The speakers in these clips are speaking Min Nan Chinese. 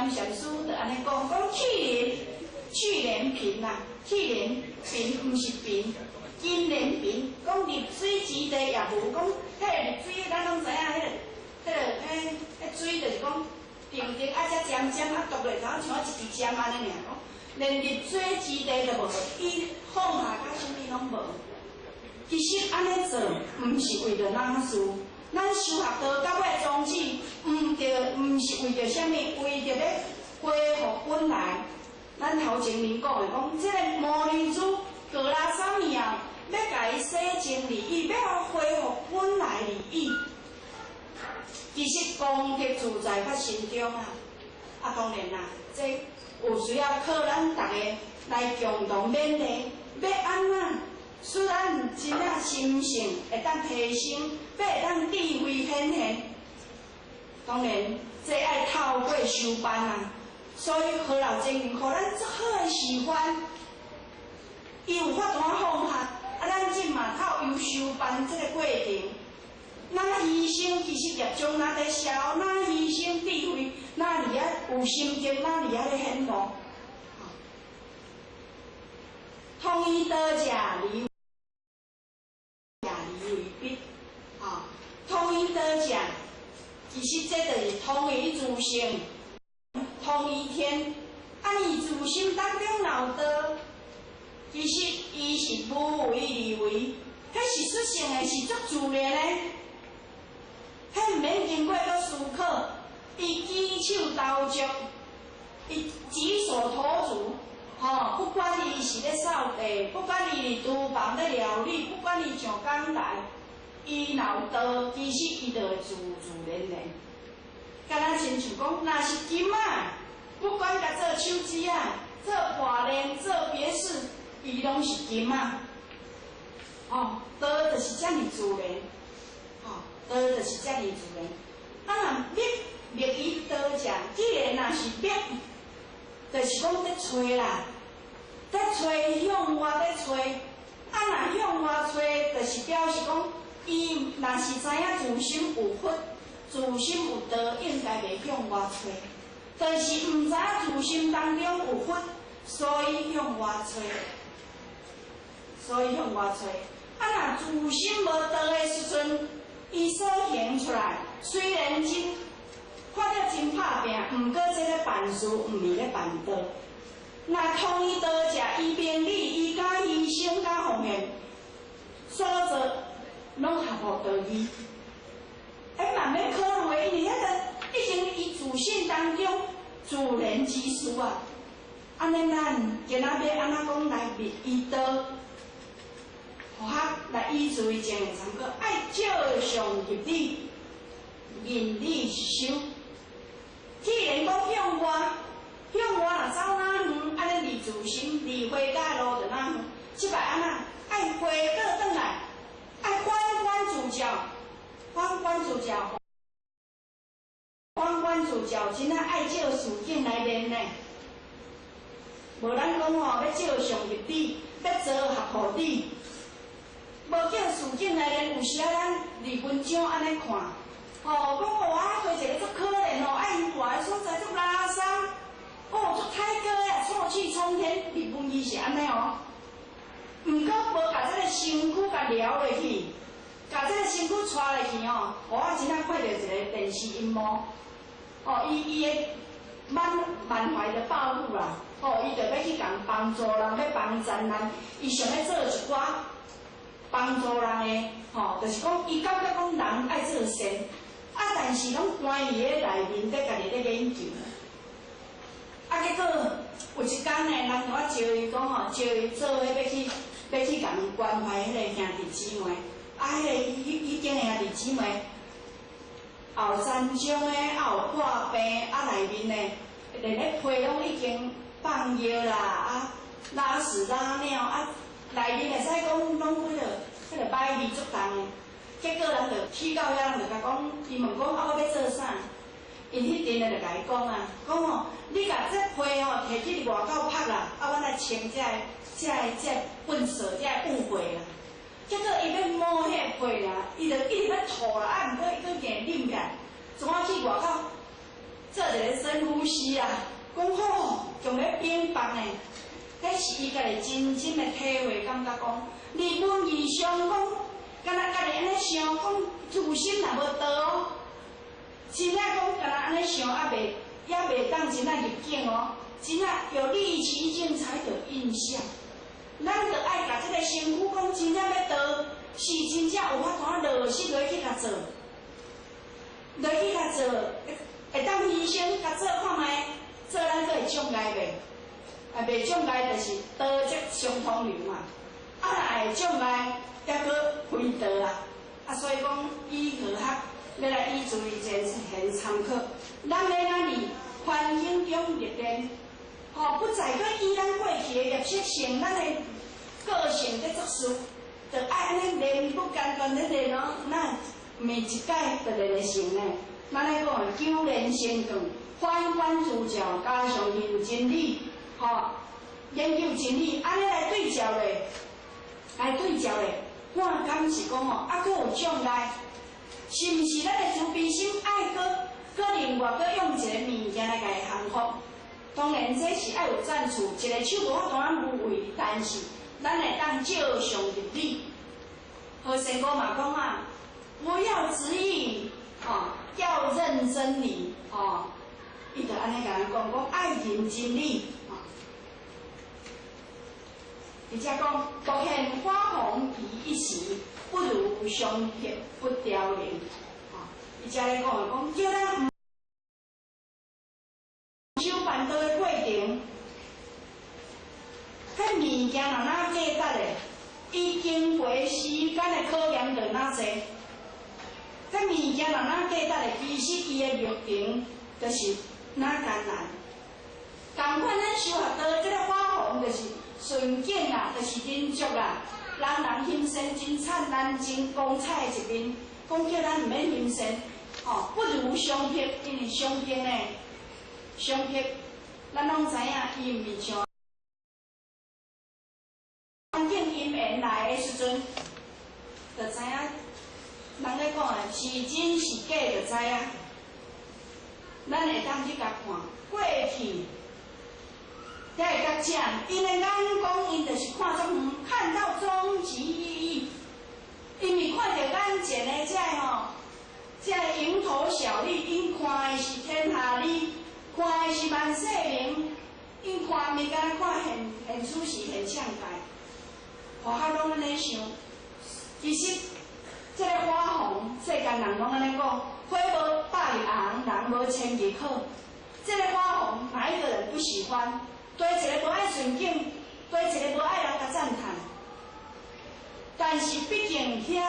嚴禪師就按呢講，講去年貧啊，去年貧毋是貧，今年貧，講入水之地也無，講彼个入水，咱攏知影，彼个水就是講定定啊，遮尖尖啊，篤落頭像一支針按呢爾，講連入水之地都無，伊放下甲啥物攏無。其實按呢做，毋是為著咱事，咱修學道到尾宗旨，毋著毋是為著啥物，為著欲恢復本來。咱頭前面講的講，這个摩尼珠格拉薩米啊，欲共伊洗淨利益，欲予恢復本來利益。其實功德自在發心中啊！啊，當然啦，這有需要靠咱逐家來共同勉勵，欲按怎？使咱真正心性會當提升，欲會當智慧顯現。當然，這愛透過修班啊，所以何老真人予咱足好的示範，伊有法度放下，啊，咱這嘛透由修班這個過程，哪犧牲其實業障哪佇消，哪犧牲智慧，哪佇遐有心境，哪佇遐咧顯露。通於道者離。離為彼，吼，通於道者，其實這就是通於自性，通於天。啊，伊自心當中若有道，其實伊是無為而為，彼是出性的，是足自然的。彼毋免經過閣思考，伊舉手投足，伊舉手投足。吼，不管伊是咧掃地，不管伊佇廚房咧料理，不管伊上講台，伊若有道，其實伊就會自自然然。敢若親像講，若是金仔，不管共做手指仔、做破鏈、做別飾，伊攏是金仔。哦，道就是遮爾自然，吼，道就是遮爾自然。啊，若覓覓於道者，既然若是覓，就是講咧揣啦。咧揣向外咧揣，啊若向外揣，就是表示講，伊若是知影自心有佛，自心有道，應該袂向外揣。但是毋知影自心當中有佛，所以向外揣，所以向外揣。啊若自心無道的時陣，伊所行出來，雖然真看著真拍拚，毋過這个辦事毋是咧辦道。若通於道者，伊明理，伊敢犧牲，敢奉獻，所做攏合乎道義。欸，嘛免考慮的，因為彼个已經伊自性當中自然之事啊。按呢，咱今仔欲按怎講來覓於道，予較來依隨正的參考，愛照相入理，認理實修。既然講向外，向外若走哪遠，按呢離自心、離回家的路就哪遠。這擺按怎？愛回倒轉來，愛反觀自照，反觀自照，反觀自照，真正愛照事境來練呢。無咱講吼，欲照相入理，欲做合乎理，無照事境來練，有時仔咱佇文章按呢看，吼，講哦，啊，對一個足可憐哦，啊，𪜶住的所在足垃圾，哦，足歹過啊，臭氣沖天，佇文字是按呢哦。毋過無共這个身軀共撩落去，共這个身軀帶落去吼，我真正看著一个電視螢幕，哦，伊的滿懷的抱負啦，哦，伊就欲去共幫助人，欲幫助人，伊想欲做一寡幫助人的，吼，就是講伊感覺講人愛做善，啊，但是攏關佇咧內面，佇家己咧研究。啊，結果有一工呢，人共我招伊講吼，招伊做彼欲去欲去共關懷彼个兄弟姊妹，啊，彼个彼彼間的兄弟姊妹，有殘障的，啊有破病，啊內面呢，連咧被攏已經放尿啦，啊拉屎拉尿，啊內面會使講攏彼个歹味足重的。結果人就去到遐，人就共講，伊問講啊，我欲做啥？𪜶彼陣的就共伊講啊，講吼，你共這被吼提去外口曝啦，啊，阮來清這个糞掃，這个污穢啦。結果伊欲摸彼个被啦，伊就一直欲吐啦，啊，毋過伊閣硬忍起來，怎啊去外口？做一个深呼吸啊，講好，強欲冰放呢。彼是伊家己真真的體會，感覺講，佇文義上講，敢若家己按呢想，講自心若無道哦，真正講敢若按呢想，猶未猶未當真正入境哦，真正有歷其境才得印象。咱著愛共這个身軀講，真正欲道，是真正有法度落實落去共做，落去共做，會當犧牲，共做看覓，做咱閣會障礙袂？啊，袂障礙就是道則相通流嘛。啊，若會障礙，抑閣非道啊。啊，所以講以科學欲來以自前賢參考，咱欲按怎佇環境中歷練，吼，不再閣以咱過去的業習性，咱的個性佇做事，就愛按呢練不間斷咧練哦，那毋是一擺就練會成呢。咱來講，久練成鋼，反觀自照，加上認真理，吼，研究真理，按呢來對照咧，來對照咧，看敢是講吼，猶閣有障礙，是毋是咱的慈悲心愛閣閣另外閣用一个物件來共伊降服？當然，這是愛有讚處，一个手無法度按無為，但是咱會當照常入理。何仙姑嘛講啊，不要執意，吼，要認真理，吼，伊就按呢共咱講，講愛認真理，吼。而且講，獨見花紅於一時，不如相拍不凋零。吼，伊遮咧講，講叫咱毋修辦道的過程，彼物件若哪價值的，伊經過時間的考驗就哪濟。彼物件若哪價值的，其實伊的歷程就是哪艱難。仝款咱修學道，這个花紅就是順境啦，就是忍足啦。人人欣羨真燦爛、真光彩的一面，講叫咱毋免欣羨，吼，不如相拍，因為相拍呢，相拍，咱攏知影，伊毋是像環境因緣來的時陣，就知影人咧講的是真是假，就知影。咱會當去共看過去，才會較正。𪜶的眼光，𪜶就是看足遠，看到終極意義。因為看著眼前的這个吼，這个蠅頭小利，𪜶看的是天下利，看的是萬世名，𪜶看毋敢若看現現此時現象界，佛學攏按呢想。其實，這个花紅，世間人攏按呢講，花無百日紅，人無千日好。這个花紅，哪一個人不喜歡？佗一个無愛順境，佗一个無愛人共讚嘆。但是畢竟遐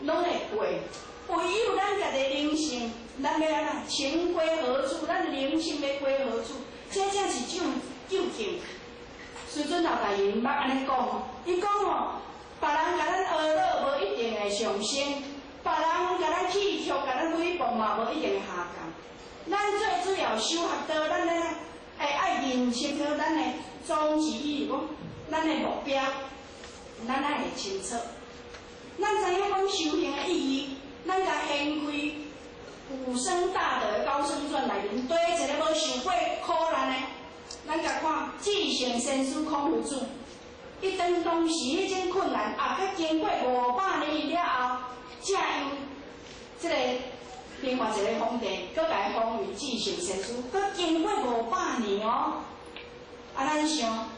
個攏會過，唯有咱家己靈性，咱欲按怎情歸何處？咱的靈性欲歸何處？這才是究究竟。師尊老大人捌按呢講，伊講吼，別人共咱呵咾，無一定會上升；別人共咱棄卻、共咱誹謗嘛，無一定會下降。咱最主要修學道，咱咧會愛認清楚咱的宗旨，意講咱的目標，咱愛會清楚。咱知影講修行的意義，咱共掀開五僧大德的高僧傳內面，佗一个無受過苦難的，咱共看至聖先師孔夫子，伊當當時彼種困難，也閣經過500年了後，才用這个另外一个皇帝，閣共伊封為至聖先師，閣經過五百年哦。啊，咱想，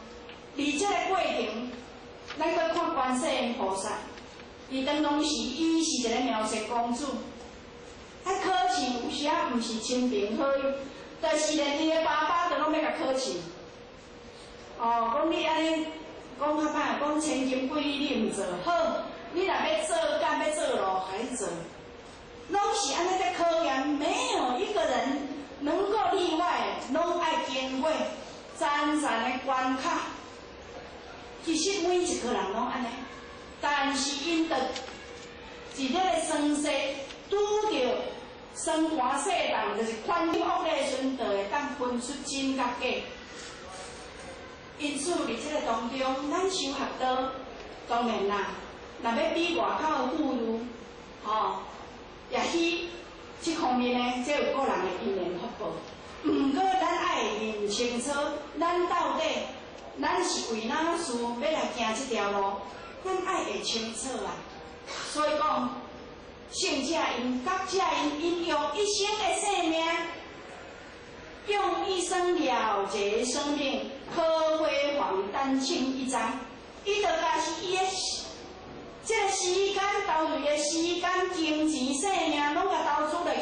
佇這个過程，咱閣看觀世音菩薩，伊當當時伊是一个描色公主，啊，考試有時仔毋是親朋好友，就是連伊的爸爸都攏欲共考試。哦，講你按呢講較歹，講千金貴你毋做好，你若欲做工欲做路，共你做。攏是按呢在考驗，沒有一個人能夠例外，攏愛經過層層的關卡。其實每一個人攏按呢，但是𪜶著佇咧個酸勢拄著酸寒世動，就是環境惡劣的時陣，就會當分出真佮假。因此，佇這个當中，咱修學道，當然啦，若欲比外口的富裕，吼，也許這箍方面呢，這有個人的因緣福報。毋過咱愛認清楚，咱到底咱是為哪事欲來行這條路，咱愛會清楚啊。所以講，聖者𪜶、覺者𪜶，𪜶用一生的性命，用一生了結生命，可輝煌丹青一張。伊就共是伊的這个時間投入的時間、金錢、性命，攏共投資落去。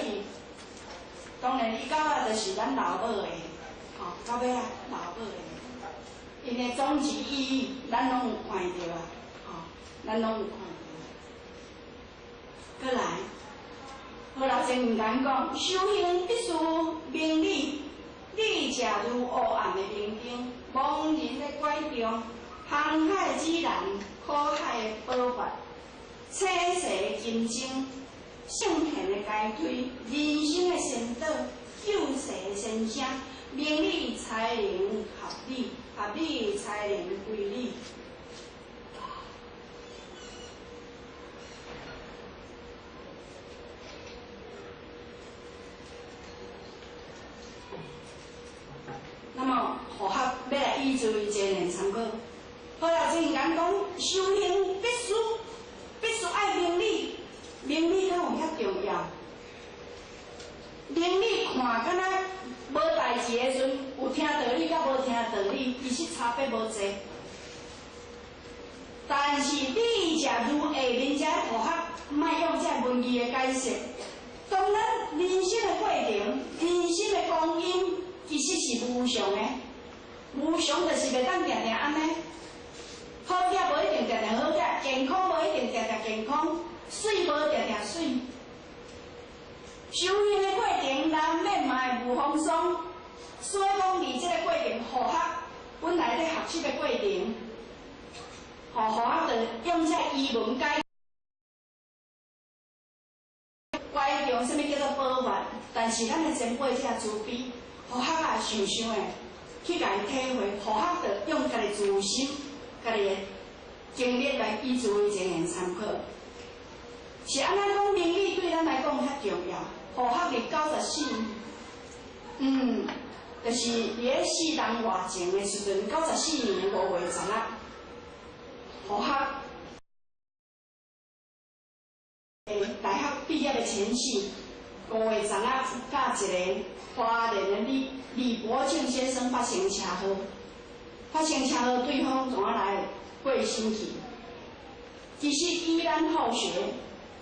當然，伊到尾就是咱老母的，吼，到尾啊，老母的。𪜶的宗旨意義，咱攏有看著啊，吼，咱攏有看著。閣來，好啦，前言講，修行必須明理，理者如黑暗的明燈，盲人的拐杖，航海指南，苦海的寶筏，青蛇的金針，聖賢的階梯，人生的先導，救世的先聲，明理才能合理，合理才能歸理。那麼，符合欲來依做一個參考。好啦，前言講修行必須愛明理，明理敢有遐重要？明理看敢若無代誌的時陣，有聽道理佮無聽道理，其實差別無濟。但是理者如下面這符合，莫用這文字的解釋。當咱人生的過程，人生的光陰，其實是無常的，無常就是袂當定定按呢。好額無一定定定好額，健康無一定定定健康，媠無定定媠。修行的過程難免嘛會冒風霜，所以講，佇這个過程，符合本來咧學習的過程，吼，符合就用這醫文解拐杖，啥物叫做寶筏？但是咱的前輩者慈悲，符合啊想想的去共伊體會，符合就用家己自心、家己的經歷來以作為前言參考。是按怎講？明理對咱來講較重要。符合佇94，就是佇咧四冬外前的時陣，94年5月10日，符合大學畢業的前夕，5月10日，佮一个花蓮的李伯慶先生發生車禍，發生車禍，對方怎仔來過身去？其實依咱好學，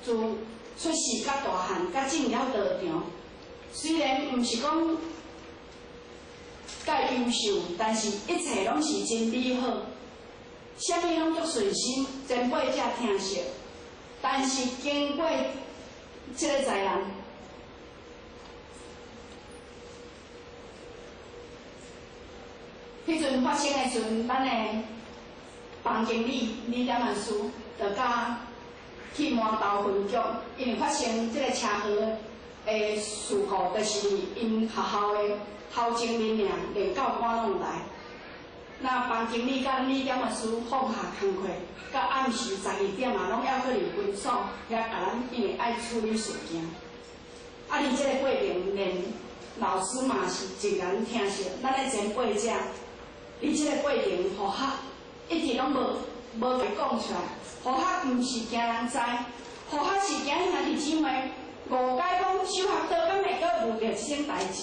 自出世到大漢，佮進了道場，雖然毋是講介優秀，但是一切攏是真美好，啥物攏足順心，前輩者聽說。但是經過這個災難，彼陣發生的時陣，咱的房經理李點萬師就佮去饅頭分局，因為發生這個車禍的事故，就是𪜶學校的頭前面爾，連教官攏有來。那房經理佮李點萬師放下工課，到暗時12點啊，攏猶閣佇分所遐共咱，因為愛處理事件。啊，佇這个過程，連老師嘛是真共聽說，咱的前輩者，佇這个過程，符合一直攏無共講出來。符合毋是驚人知，符合是驚兄弟姊妹誤解講修學道敢會閣遇著這種代誌。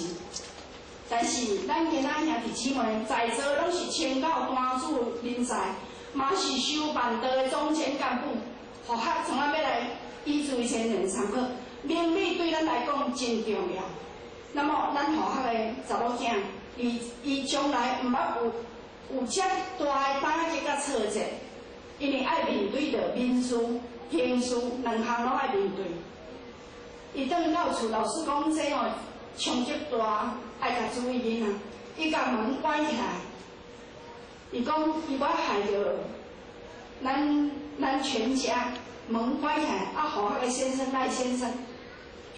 但是咱今仔兄弟姊妹在座攏是清教單主人才，嘛是修辦道的總監幹部，符合從仔欲來以做前人參考，明理對咱來講真重要。那麼咱符合的查某囝，伊將來毋捌有遮大的打擊佮挫折，因為愛面對著民事、刑事兩項攏愛面對。伊轉到厝，老師講這吼衝擊大，愛共注意囡仔。伊共門關起來，伊講伊欲害著咱全家門關起來，啊，予彼个先生賴先生